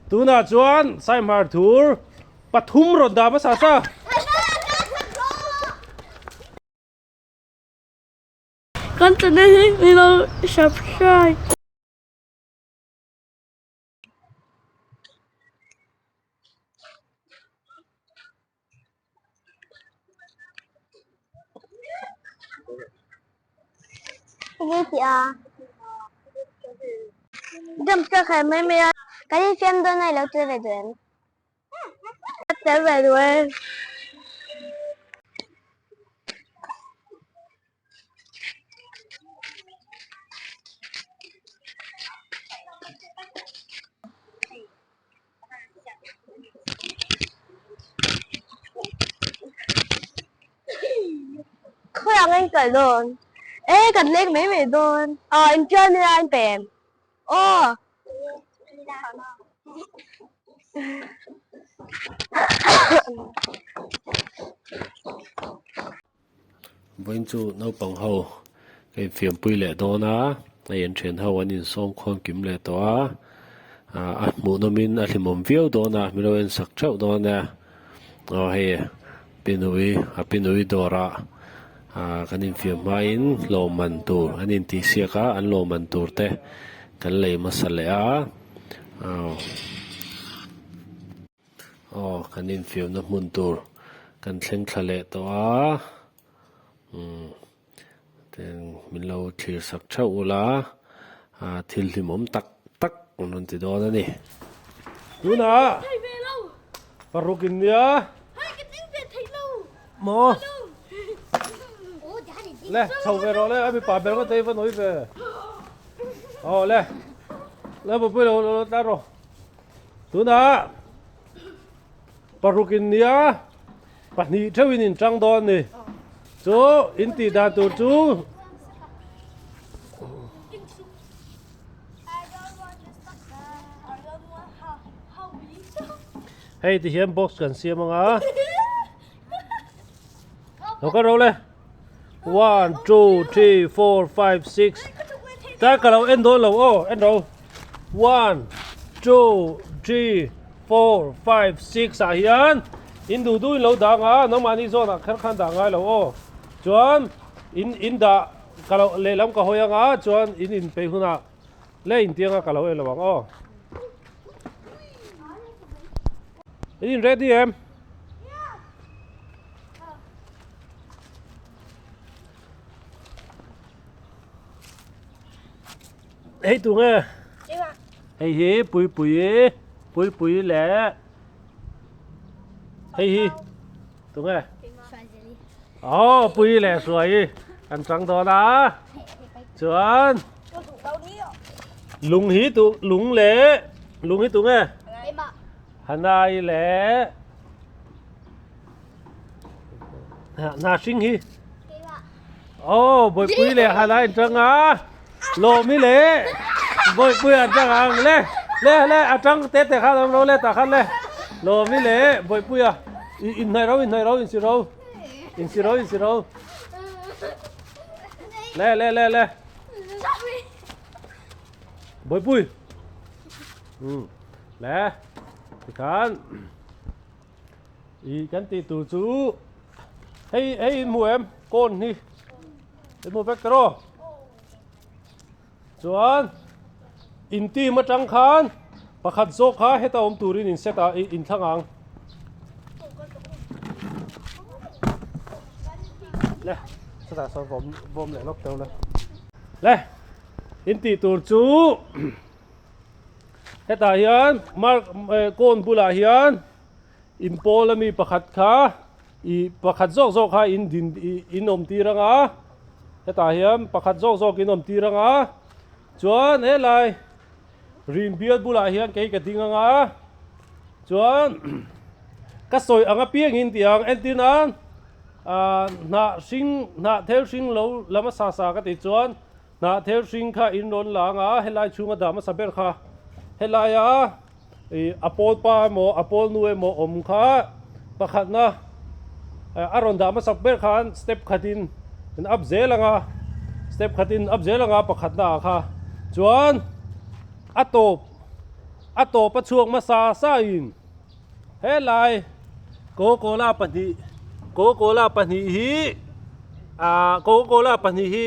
Tunah chuan Saihmar thur pathum rawn dah hmasa sa. Kan channel hi min lo subscribe. Jump ka khai mai mai a. Kan infiam dawn a i lo tel ve duh em? Ka tel ve duh e. Khawiah nge in kal dawn? E kan leng mai mai dawn. Aw infiam ila in pe em? Aw. Vawiin chu naupang ho ka infiampui leh dawn a, hei an thian ho an insawm khawn kim leh tawh a, ah a hmuh nawmin a hlimawm viau dawn a, min lo en sak theuh dawn a, aw hei pinui a pinui dawrah ah kan infiam hmain lawmman tur an intihsiak a, an lawmman tur te kan lei hmasa leh a, aw. Aw kan infiamna hmun tur kan thleng thla leh tawh a umm ten min lo thlir sak theuh ula ah thil hlimawm tak tak an rawn ti dawn a ni. Tunah paruk in nia maw le chho ve rawh le a mipa ber ngawt te hi va nawi ve aw le le bawpui lo lo tlar rawh. Tunah paruk in nia pahnih theuhin in tang dawn a ni. Chu in tih dan tur chu hei ti hian box kan siam anga lo kal ro le 1 2 3 4 5 6 ta ka lo en dawn lo aw en ro 1 2 3 4 5 6 ah hian in duh duh in lo dang a nangmahni zawnah kher khan dah ngai lo aw chuan in in dah ka lo lehlam ka hawi anga chuan in inpeih hunah le intiang a ka lo en lo ang aw in in ready em? Hei tu nge? Hei hi Puipui, Puipui leh hei hi tu nge? Aw Pui leh Hruai an chang dawn a. Chuan lung hi tu lung leh lung hi tu nge? Hanai leh Hna hring hi Aw Bawihpui leh Hanai an tang a Lawmi leh Bawihpui an tang ang le le le a tang te te khan awm lo le tah khan le Lawmi leh Bawihpui a inhnaih ro inhnaih ro insi ro insi ro insi ro le le le le Bawihpui le tikhan I kan tih tur chu hei hei in hmu em kawn hi in hmu vek tawh chuan in team atang khan pakhat zawk kha heta awm turin in set ah in thlang ang le chutah sawn vawm vawm leh lawk teuh le le in tih tur chu. Hetah hian mark kawn bulah hian in pawl ami pakhat kha ih pakhat zawk zawk kha in din ih in awm tir ang a hetah hian pakhat zawk zawk in awm tir ang a chuan helai rin bial bulah hian kei ka ding ang a chuan ka sawi ang apiangin tih ang entir nan ah hnah hring hnah thel hring lo lam a sa sa ka tih chuan. Hnah thel hring kha in rawn la ang a, helai chhunga dah hmasa ber kha helaia ih a pawl pa emaw a pawl nu emaw awm kha pakhatna a rawn dah hmasak ber khan step khatin in up zel ang a, step khatin up zel ang a pakhatna ah kha chuan a tawp. A tawp a chhuak hmasa sa in helai Coca-Cola pahnih Coca-Cola pahnih hi ah Coca-Cola pahnih hi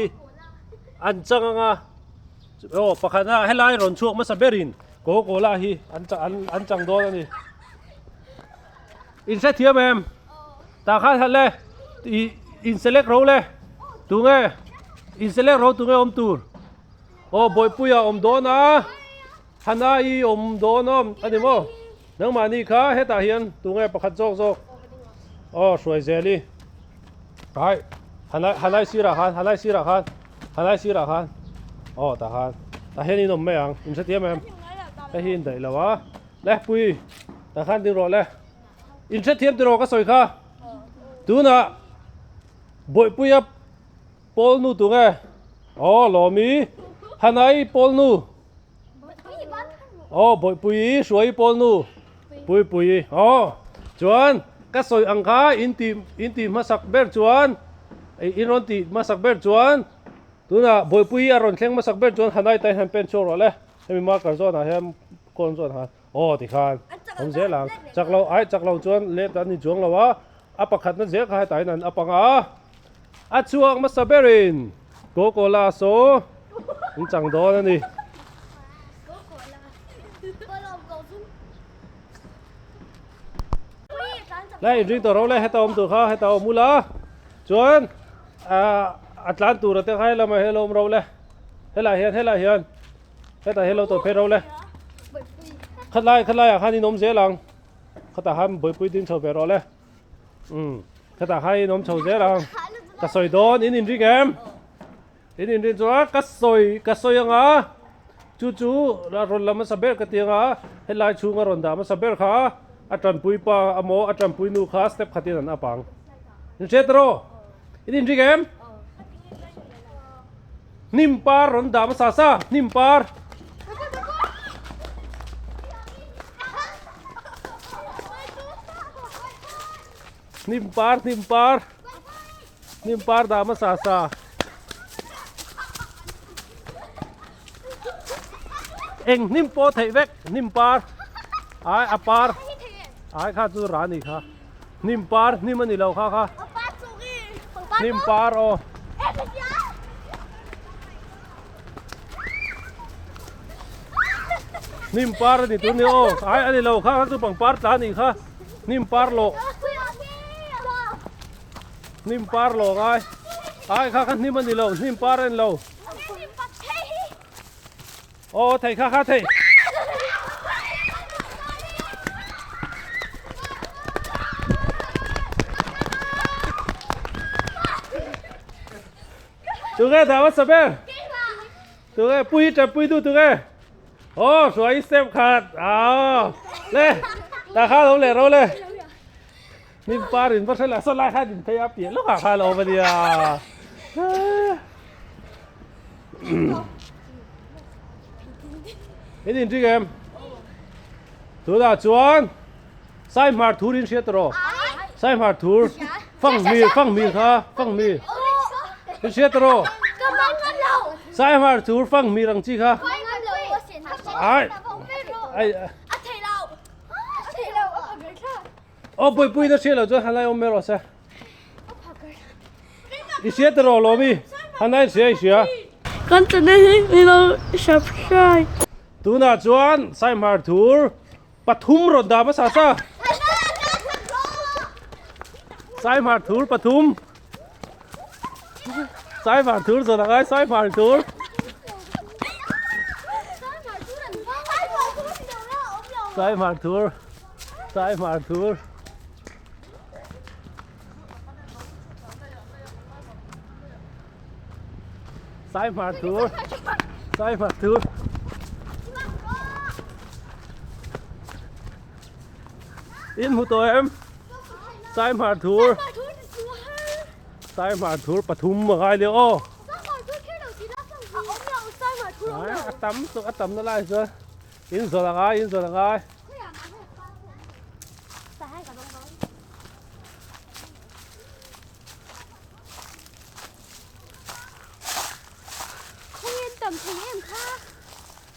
an chang ang a aw pakhat a helai rawn chhuak hmasa berin Coca-Cola hi an an chang dawn a ni. In hrethiam em? Tah khan han le ih in select ro le tunge in select ro tunge awm tur aw Bawihpuia awm dawn a Hana-i awm dawn awm a ni maw nangmahni kha hetah hian tunge pakhat zawk zawk aw Hruaizeli ai Hana Hanai sirah khan Hanai sirah khan Hanai sirah khan aw tah khan tah hian in awm mai ang in hrethiam em hei hi in daih lo a le Pui tah khan ding rawh le. In hrethiam tiraw ka sawi kha. Tunah Bawihpuia pawl nu tu nge? Aw Lawmi Hanai pawl nu. Aw Bawihpuii Hruaii pawl nu. Puipuii aw chuan ka sawi ang kha in ti in ti hmasak ber chuan in rawn ti hmasak ber chuan tunah Bawihpuii a rawn thleng hmasak ber chuan Hanai tain han pen chhuak rawh le. Hemi marker zawnah hian kawn zawn han. Aw tikhan awm zel ang. Chak lo ai chak lo chuan let an ni chuang lo a, a pakhatna zel kha hetah hian an up ang a, a chhuak hmasa berin Coca-Cola saw an chang dawn a ni. La inring tawh ro le heta awm tur kha heta awm ula chuan a tlan tur te kha helamah hian lo awm ro le helaiah hian helaiah hian. Hetah hian lo tawh phei ro le. Khatlai khatlai ah khan in awm zel ang. Khatah khan buaipui ding chho ve rawh le. Umm khatah khan in awm chho zel ang. Ka sawi dawn in inring em? In inring chuan ka sawi ka sawi anga chu chu a rawn la hmasa ber ka ti anga helai chhunga rawn dah hmasa ber kha a tanpui pa amaw a tanpui nu kha step khatin an up ang. In hriat rawh? In inring em? Hnim par rawn dah hmasa sa, hnim par. Hnim par, hnim par. Hnim par dah hmasa sa. Eng hnim pawh theih vek, hnim par. Ai a par. Ai kha chu ra ni kha. Hnim par hnim a ni lo kha kha. Hnim par aw. Hnim par a ni tur ni aw. Ai a ni lo kha kha chu pangpar tla a nih kha. Hnim par lawh. Hnim par lawh ngai. Ai kha kha hnim a ni lo hnim par a ni lo. Aw thei kha kha thei. Tunge dah hmasa ber? Tunge pui tap pui tu tunge? Aw hruai step khat. Aw le ta kha lo le ro le. Nim par in va hre la saw lai khan in phei a piah lawkah khan a awm a nia. In inring em? Tunah chuan Saihmar thur in hriat rawh. Saihmar thur fang mi fang mi kha fang mi. In hriat rawh. Saihmar thur fang mi rang chi kha. Ai. Ai. Aw buaipui na hriat loh chuan Hanai awm mai rawh se. I hria ta rawh Lawmi, Hanai hria i hria. Kan channel hi min lo subscribe. Tunah chuan Saihmar thur pathum rawn dah hmasa sa. Saihmar thur pathum. Saihmar thur zawn angai Saihmar thur. Saihmar thur. Saihmar thur. Saihmar thur. Saihmar thur. In hmu tawh em? Saihmar thur. Saihmar thur pathum a ngai leh aw. A tam a tam na lai chuan in zawrh a ngai in zawrh a ngai.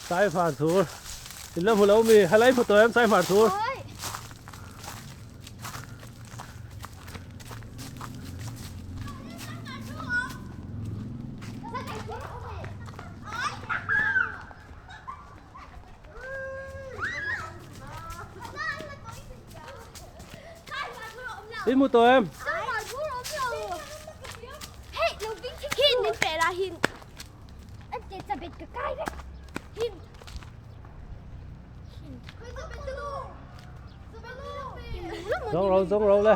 Saihmar thur. In la hmu lo mi helai hmu tawh em sai hmar thur. In hmu tawh em? Zawng ro zawng ro le.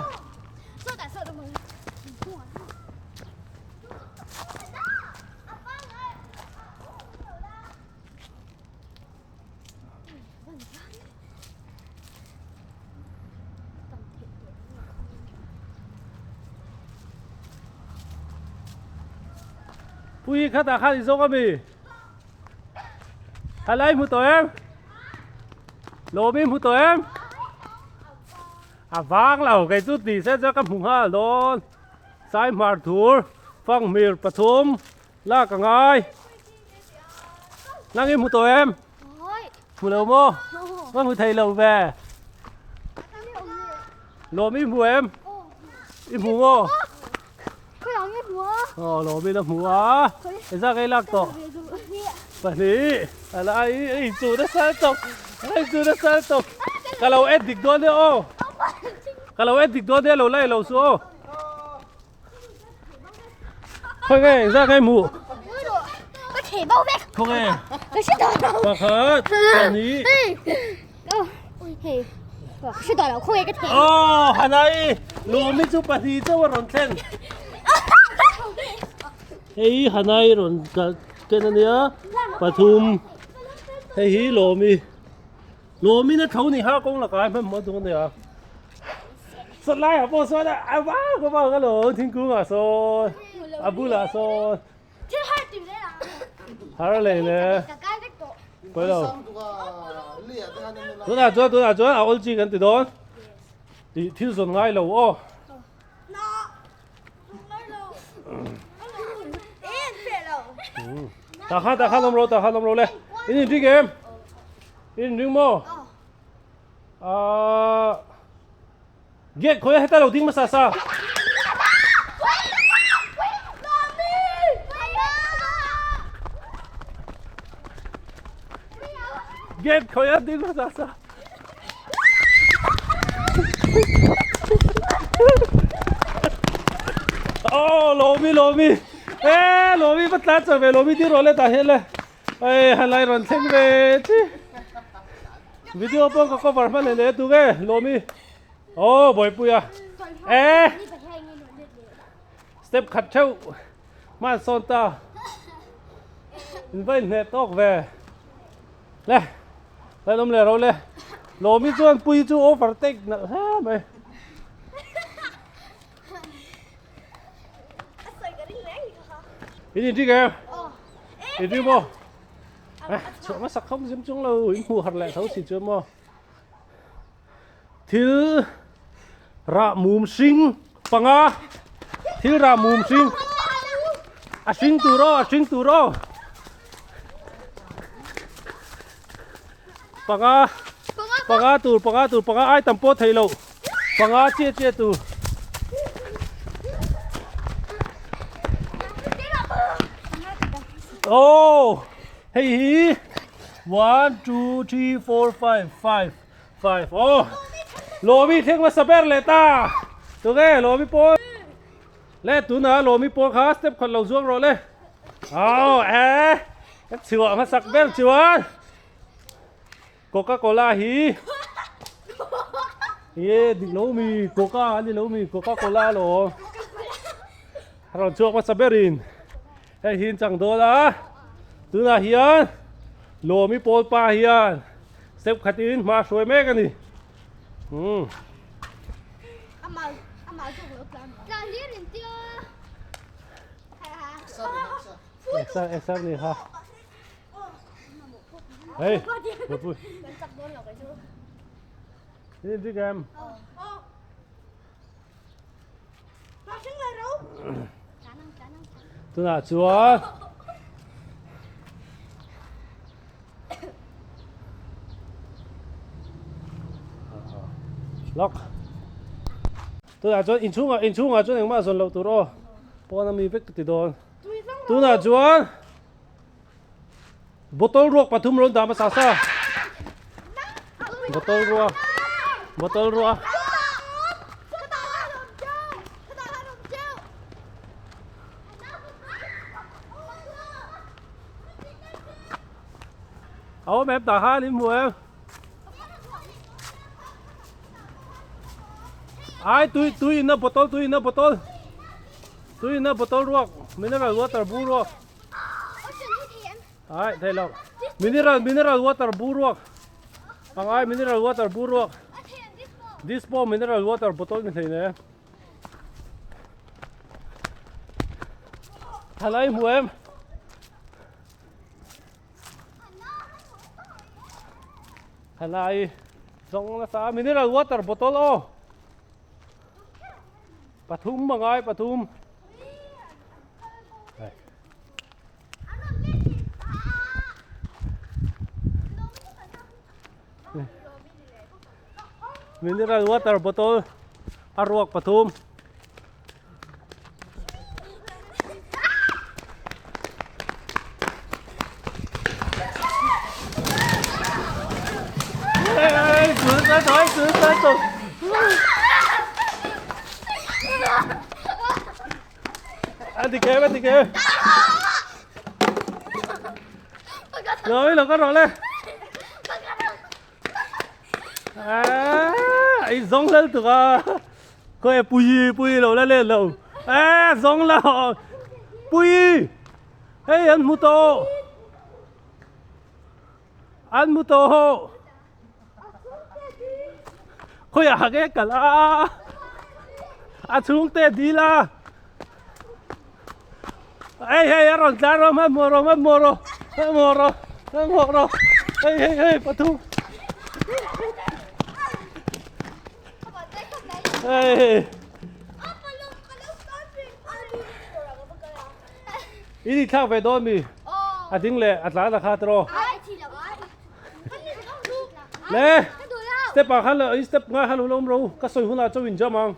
Pui kha tah khan i zawk ami? Helai hmu tawh em? Lawmi hmu tawh em? A vang lo kei chu ti se chuan ka hmu nghal dawn. Sai hmar thur fanghmir pathum lak a ngai. Nang i hmu tawh em? Hmu lo maw? Ka hmu thei lo ve. Lawm i hmu em? I hmu maw? Aw lawm in a hmu a. Engzah ka i lak tawh? Pahnih. A la ai i inchuh nasa tawp. A inchuh nasa tawp. Ka lo en dik dawn nia aw. Ka lo en dik dawn nia lo la i lo su aw. Khawi nge engzah nge hmuh? Ka thei bo vek. Khawi nge? Ka hre tawh lo. Pakhat, pahnih. Hei, ka hre tawh lo. Khawi nge ka thei? Aw, Hanai, Lawmi chu pahnih chauh a rawn thlen. Hei Hanai rawn kal ken a nia, pathum. Hei hi Lawmi. Lawmin a tho ni ha kawng lakah hmanhmawh a duh a nia. Sawtlaiah pawh sawn a vang a vang alawm thingkungah sawn a bulah sawn har leh le pawi lo tunah chuan tunah chuan a awl chi kan ti dawn tih thil zawn ngai lo aw. Tah khan tah khan awm ro tah khan awm ro le in inring em in inring maw ahh gate khawi a heta lo ding hmasa sa gate khawi a ding hmasa sa. Oh, Lomi, Lomi. Eh, Lomi va tlan chak ve, Lomi ti rawh le tah hian le. Ei, han lai rawn thleng ve chi. Video pawh ka cover hman hle tuk e, Lomi. Oh, Bawipuia. Eh. Step khat theuh. Hman sawn ta. In va inhneh tawk ve. Le, le awm leh ro le. Lawmi chuan pui chu overtake nalh hle mai. In inring em? Inring maw? Eh, chhuah hmasak khawp zim chung lo in hmuh har leh tho si chuan maw. Thil rah mum hring panga thil rah mum hring a hring tur aw a hring tur aw panga panga tur panga tur panga ai tam pawh thei lo panga chiah chiah tur oh hei hi 1 2 3 4 5 5 5 aw Lawmi thleng hmasa ber leh ta tunge Lawmi pawl le tunah Lawmi pawl kha step khat lo zuang rawh le aw e ka chhuah hmasak ber chuan Coca Cola hi ye dik lo mi Coca a ni lo mi Coca Cola alawm a rawn chhuak hmasa berin hei hi an chang dawn a tunah hian Lawmi pawl pa hian Step khatin hma hruai mek a ni. Umm. Exer exer ni ha. Hey, bapui. Ini dik em. Tunah chuan Lock. Tunah chuan inchhungah inchhungah chuan engmah zawn loh tur aw. Pawn ami vek ka ti dawn. Tunah chuan bottle ruak pathum rawn dah hmasa sa. Bottle ruak. Bottle ruak. A awm em tah khan in hmu em? Ai tui tui inna bottle tui inna bottle tui inna bottle ruak mineral water bu ruak ai thei lo mineral mineral water bu ruak angai mineral water bu ruak dispo mineral water bottle ni thei ne thalai hmu em Thalai zawng nasa mineral water bottle aw pathum a ngai pathum mineral water bottle a ruak pathum. A ti kem a ti kem. Rồi lo có rồi lên. À, ai zong lel tu a. Khawi pui pui lo la let lo. A zawng la pui hei an hmu tawh an hmu tawh khawiah ha nge kal a a chhungte dil a hei hei a rawn tlar rawh hmanhmawh rawh hmanhmawh rawh hmanhmawh rawh hmanhmawh rawh hei hei hei pathum. Hei. I ni thlak ve dawn mi? A ding leh a tlan a kha tiraw? Le step ah khan i step ngai khan lo la awm ro ka sawi hunah chauh in jump ang.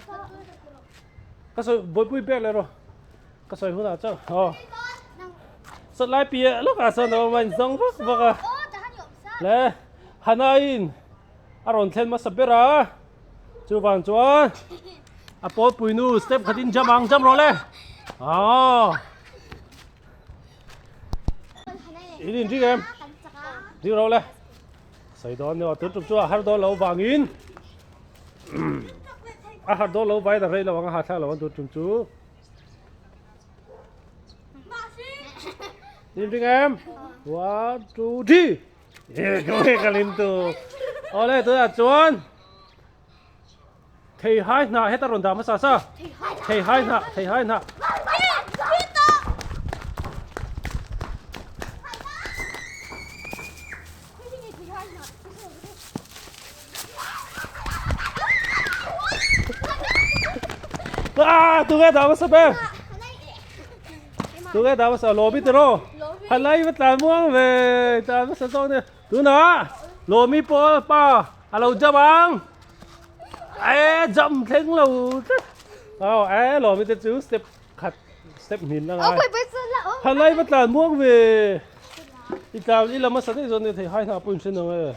Ka sawi buaipui pek leh rawh. Ka sawi hunah chauh aw. Sawt lai piah lawkah sawn a awm a in zawng vak vak a. Le Hana-in a rawn thlen hmasa ber a chuvang chuan a pawlpui nu step khatin jump ang jump rawh le aw in in ring em ring rawh le sawi dawn ni aw tun tum chu a har dawn lo vangin a har dawn lo vain a rei lo ang a hahthlak lo ang tun tum chu in ring em one two three Awle tunah chuan theihai hnah heta rawn dah hmasa sa theihai hnah theihai hnah Ah, tu nghe dah hmasa ber Tunge dah hmasa Lawmi tiraw? Halai va tlan muang ve tlan hmasa zawk nia. Tunah Lawmi pawh pa a lo jump ang. E jump thleng lo tlat. Aw e Lawmi te chu step khat step hnin la ngai. Halai va tlan muang ve. I tlan i lam hmasa daih zawk nia thei hai hna pawh in hre nang e.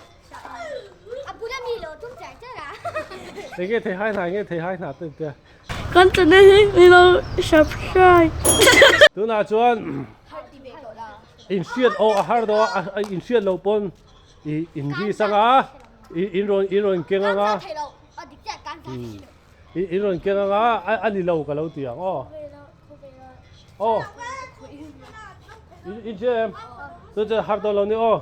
Enge thei hai hna enge thei hai hna te tia. Kan channel hi min lo subscribe. Tunah chuan inhriat aw a har daw a inhriat loh pawn i inri sang a in rawn in rawn keng anga in rawn keng anga a ni lo ka lo ti ang aw aw in hria em chu chu har dawn lo ni aw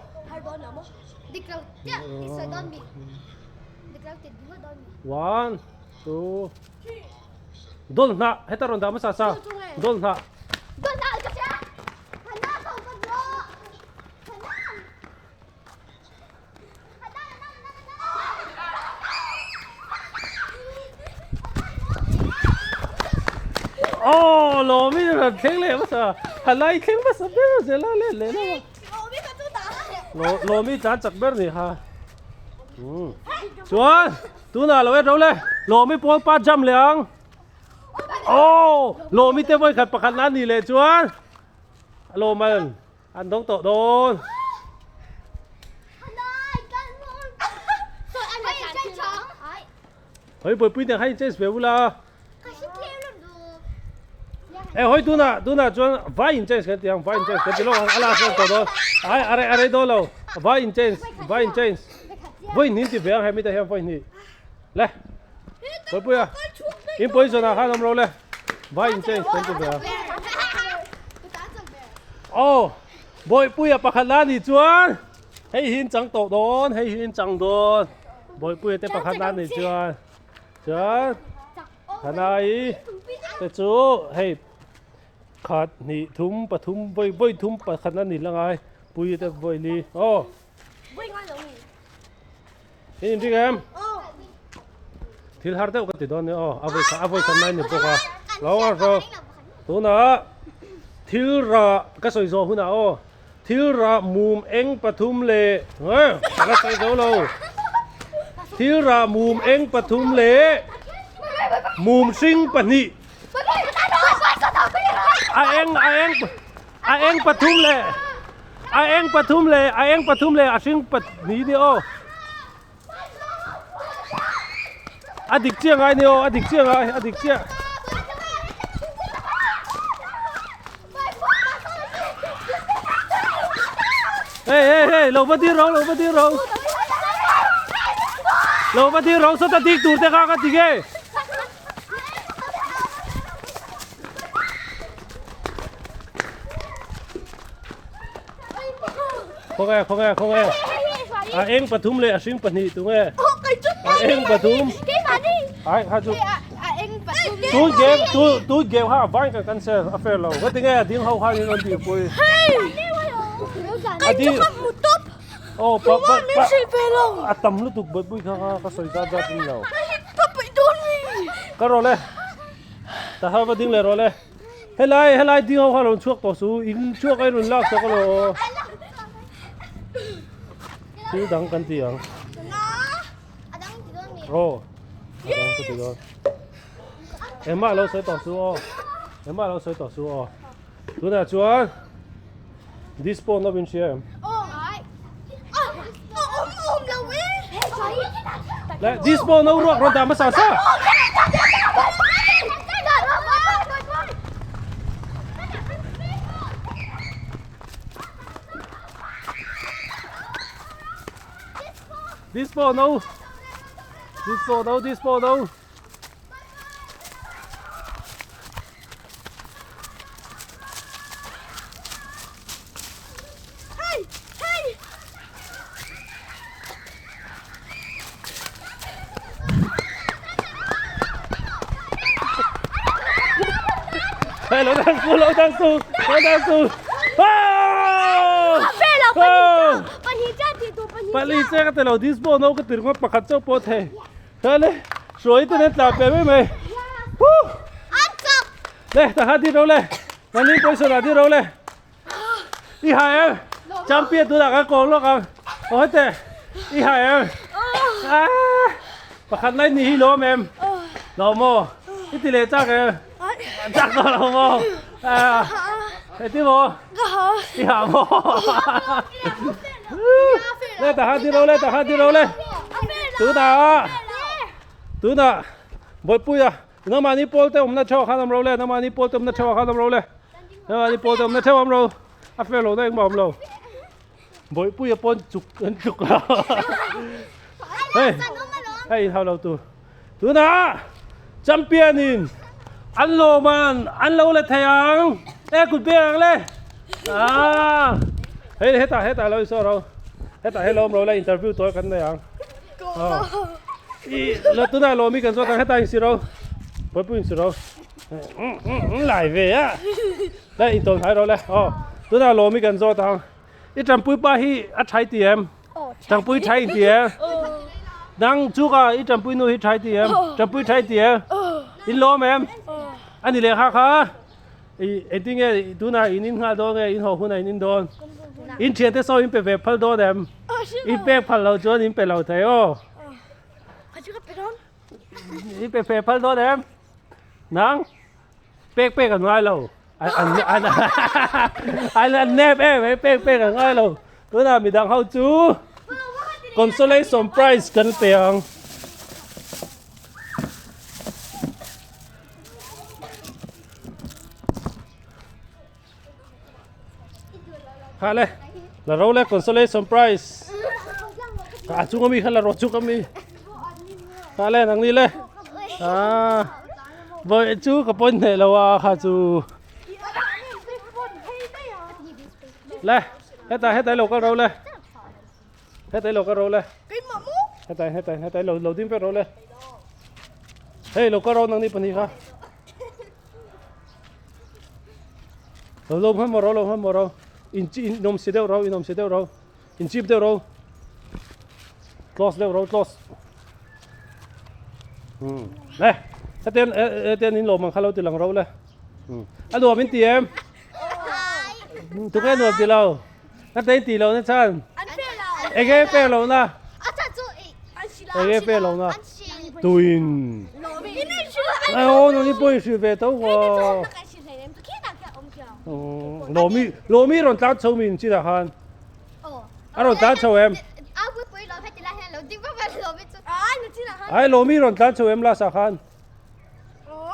one Chu dawl hnah heta rawn dah hmasa sa dawl hnah. Aw lawmi rawn thleng leh hmasa halai thleng hmasa ber zel a let leh lawk a. Lawmi tlan chak ber ni kha. Chuan. Tunah lo en ro le. Lawmi pawl pa jump leh ang. Aw! Lawmi te vawi khat pakhat na nih leh chuan lawman an dawng tawh dawn. Hoi buaipui nen khan in change ve ula. E hoi tunah tunah chuan vai in change kan ti ang vai in change kan ti lawk ang a last na tawh dawn. Ai a rei a rei dawn lo. Vai in change vai in change. Vawi hnih ti ve ang hemi te hian vawi hnih. Le. Buaipui a. In position ah khan awm lo le. Vai in change kan ti ve ang. Aw Bawipuia pakhat la nih chuan hei hi in chang tawh dawn hei hi in chang dawn Bawipuia te pakhat la nih chuan chuan Hanai te chu hei khat hnih thum pathum vawi vawi thum pakhat a ni la ngai Puia te vawi li aw In inring em? Thil har deuh ka ti dawn nia aw, a vawi a vawi khat mai ni bawk a. Lo a ro. Tunah thil rah ka sawi zawh hunah aw, thil rah mum eng pathum leh eh ka la sawi zo lo. Thil rah mum eng pathum leh mum hring pahnih. A eng a eng A eng pathum leh a eng pathum leh a eng pathum leh a hring pahnih ni aw. A dik chiah ngai ni aw a dik chiah ngai a dik chiah. Hey hey hey lo va dir ro lo va dir ro. Lo va dir ro sawta dik tur te kha ka ti nge. Khawnge khawnge khawnge a eng pathum leh a hring pahnih tunge a eng pathum ai kha chu tun game tu tun game kha a vain kan cancel a fair lo ka tinge a ding ho khan in rawn tih pui a ding aw pa pa pa a tam lutuk buaipui kha kha ka sawi zat zat in lo ka rawh le ta ha va ding leh rawh le helai helai ding ho kha rawn chhuak tawh su in chhuak a in rawn lak tawh ka lo thil dang kan ti ang aw a dang ka ti dawn engmah lo sawi tawh su aw engmah lo sawi tawh su aw tunah chuan Dispo no in hria em? Le dispo no ruak rawn dah hmasa sa. Dispo no. Dispo no, dispo no. Hey, lo dang su, lo dang su, lo dang su. Oh! Oh! Pali che ka te lo disbo no ka tir ngawt pakhat chauh pawh thei. Tale, hruai te nen tla pe mai mai. Woo! Le, ta kha dir ro le. Nani pawisa dah dir ro le. I ha em. Champion tunah kan kawng lawk ang. Aw hete. I ha em. Ah! Pakhat lai ni hi lawm em. Lo maw? I ti leh chak em? Chak tawh lo maw? Ah! Heti maw? I ha maw? Le ta kha dir ro le, ta kha dir ro le. Tunah tunah Bawipuia nangmahni pawl te awmna theuh ah khan awm ro le, nangmahni pawl te awmna theuh ah khan awm ro le, nangmahni pawl te awmna theuh ah awm ro, a fair lohna engmah awm lo. Bawipuia pawn chuk an tluk lo. Hei hei inhau lo tur. Tunah champion in an lawman an lo la thei ang e kut beng ang le ah hei hetah hetah lo insaw ro hetah he lawm ro la interview tawi kan nei ang ah i la tunah lawmi kan zawt ang hetah insi ro pawipui insi ro lai ve a le intawn hai ro le aw tunah lawmi kan zawt ang i tanpui pa hi a thai ti em Tangpui tha in ti em? Nang chu ka i tangpui nu hi tha i ti em? Tangpui tha i ti em? In lawm em? Ani leh kha kha i engtin nge tunah in in nghal dawn nge in haw hunah in in dawn? In thiante saw in pe ve phal dawn em? In pek phal lo chuan in pe lo thei aw. I pe pe phal dawn em? Nang pek pek an ngai lo. An an an an nep em mai pek pek an ngai lo. Tunah midang ho chu consolation prize kan pe ang. Kha le la ro le consolation prize. A chung ami kha la ro chung ami. Kha le nang ni le. À voi chu ka pon hneh lo a kha chu. Le heta heta lo kal ro le. Heta lo kal ro le. Heta heta heta lo lo ding pe ro le. Hei lo kal ro nang ni pahnih kha. Lo lo hman maw ro lo hman maw ro in chi in awm si deuh ro in awm si deuh ro in chip deuh ro close deuh ro close um le hetian hetian in lawm ang kha lo ti lang ro le um a nuam in ti em tunge nuam ti lo ka te in ti lo na chan enge fair lo na enge fair lo na tuin ai aw nang ni pawh in hrilh ve tho maw lawmi lawmi rawn tlan chho min chinah khan a rawn tlan chho em ai lawmi rawn tlan chho em last ah khan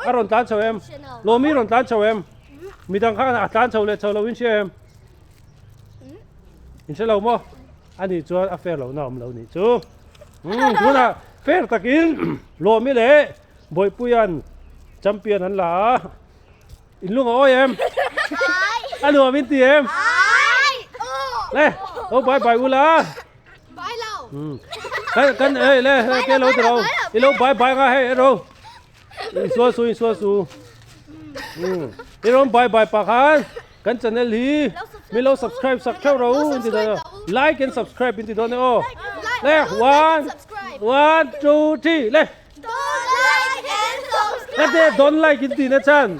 a rawn tlan chho em lawmi rawn tlan chho em midang khan a tlan chho leh chho lo in hria em in hre lo maw ani chuan a fair lo na awm lo nih chu umm tunah fair takin lawmi leh Bawihpuia'n champion an la a in lung a awi em a nuam in ti em le ho bye bye ula kan kan ei le ke lo ti ro i lo bye bye nga hei ro in sual su in sual su i rawn bye bye pa khan Kan channel hi min lo subscribe sak theuh ro in ti dawn like and subscribe in ti dawn e aw le one one two three le ka te don't like in ti na chan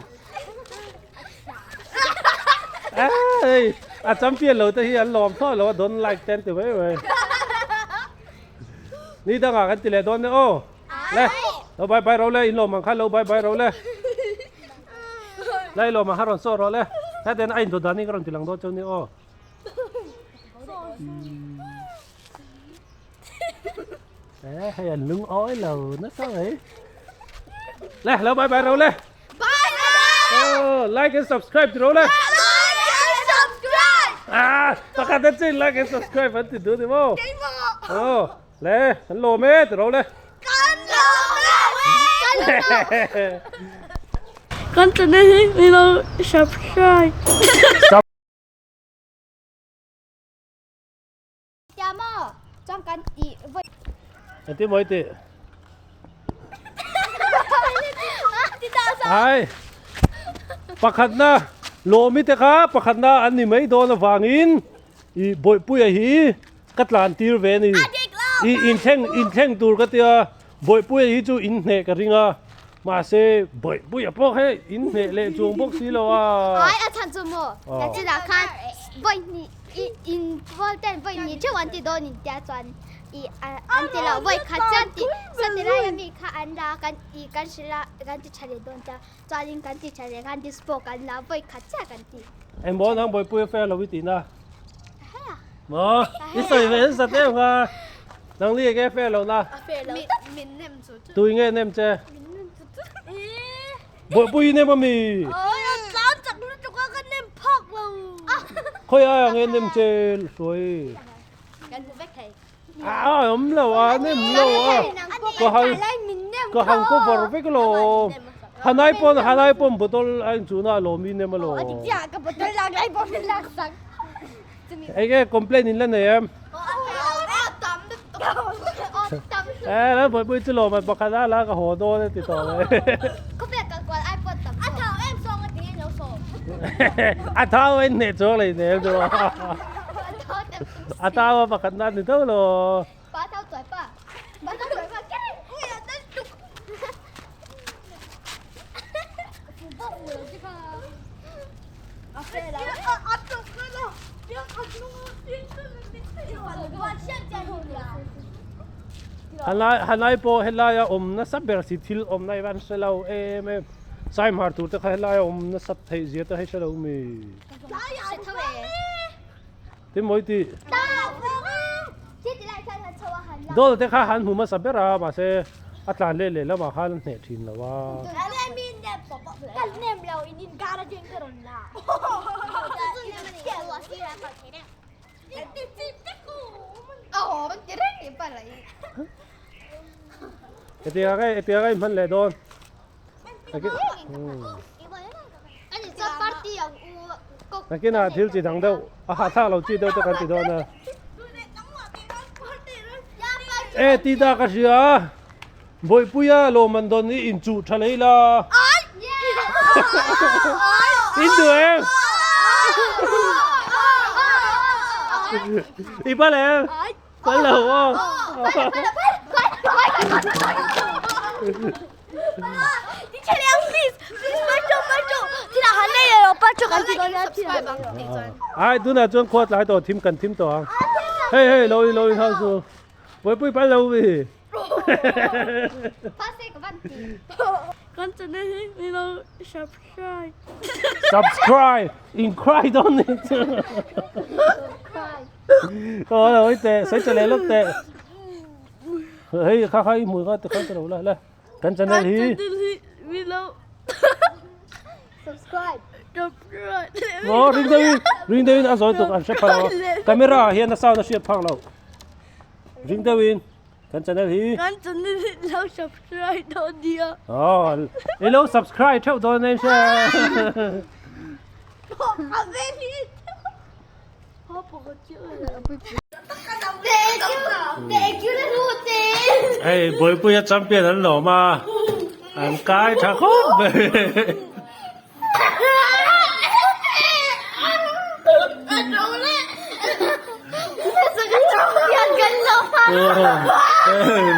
ei a champion lo te hi an lawm thlawh lo a don't like ten ti mai mai ni dangah kan ti leh dawn e aw le lo bye bye ro le in lawm ang kha lo bye bye ro le Lai lawm a rawn saw rawh le. Hetiang a indawt dan hi ka rawn ti lang dawn cheu ni aw. Eh, hei an lung awi lo nasa mai. Le, lo bye bye ro le. Bye bye. Oh, like and subscribe ti ro le. Like and subscribe. Ah, pakhat an chin like and subscribe an ti duh ni maw. Oh, le, kan lawm e ti ro le. Kan lawm e. Kan lawm e. Kan channel hi min lo subscribe. Tia maw chuan kan tih vawi. Engtin maw i tih? Ai pakhatna lawmi te kha pakhatna an ni mai dawn avangin i bawihpuia hi ka tlan tir ve a ni. I inthleng inthleng tur ka tia bawihpuia hi chu inhneh ka ring a mahse bawihpuia pawh hei inhneh leh chuang bawk si lo a. Ai a chhan chu maw ka chinah khan vawihnih i in pawl ten vawihnih theuh an ti dawn in tia chuan i an ti lo vawikhat chiah an ti sawti lai ami kha an la kan i kan hrilh a kan ti tha leh dawn tia Chuanin kan ti tha leh khan dispo kan la vawi khat chiah kan ti. Engmaw nang Bawihpuia fair lo i tih na? Maw? I sawi ve nasa em kha. Nang li enge fair lo na? A fair lo. Min nem chu chu. Tui nge nem che? Min nem chu chu. Bawihpui i nem ami? Oi a tlan chak lutuk a ka nem phak lo. Khawi aia nge nem che Hruai? Kan hmu vek thei. A awm lo a nem lo a ka han ka han cover vek lo hanai pawn hanai pawn bottle a inchhuna a lawm in em a lawm enge complaint in la nei em e la buaipui chu lawm pakhat a la ka haw dawn a ti tawh mai a thau a inhneh chuang lei nem chu A tau a pakhat na ni tho lo. Pa thau tuai pa. Pa thau tuai pa ke. Ui a tan tuk. Hanlai hanlai pawh helaia awm nasa ber si thil awmna hi an hre lo em em. Saimhar tur te kha helaia awm nasa theih zia te hei hre lo mi. Tin mawi tih. Dawl te kha han hmu hmasa ber a mahse a tlan leh leh lamah khan an hneh thin lo a. Hetiang nge hetiang nge hman leh dawn. Nakinah thil chi dang deuh a hahthlak lo chi deuh te kan ti dawn a. E ti ta ka hria Bawihpuia lawmman dawn hi inchuh tha lei la. In duh em? I pal em? Pal lo aw. Ai tunah chuan khua tlai tawh thim kan thim tawh ang. Hei hei lo in lo in hau su. Buaipui pal lo mi. Kan channel hi min lo subscribe. Subscribe in cry dawn ni chu. Ka lo teh sawi che leh lawk teh. Hei kha kha i hmui kha tikhan ti lo la la kan channel hi. Kan channel hi min lo subscribe. Subscribe. Aw ring deuhin ring deuhin a zawi tuk an hre phah lo a camera ah hian a sound a hriat phak lo ring deuhin kan channel hi. Kan channel hi lo subscribe dawn nia. Aw i lo subscribe theuh dawn nen hria. Hei Bawipuia champion an lawm a, an kai tha khawp mai.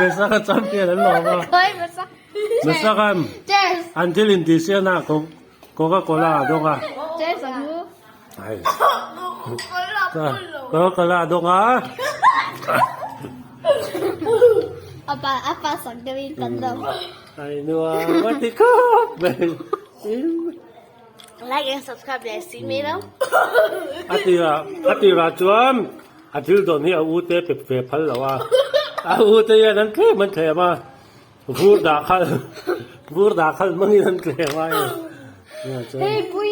Mesaka champion an lawm a. Mesaka an thil intihsiakna Coca Cola a dawng a. Coca Cola a dawng a. Ai nua ma ti khawp mai. Like and subscribe leh si mai lo. A tirah a tirah chuan a thil dawn hi a u te pe ve phal lo a. A u te hian an tlem an thlem a. Vur dah khalh vur dah khalh hmangin an tlem a hei. Hei pui.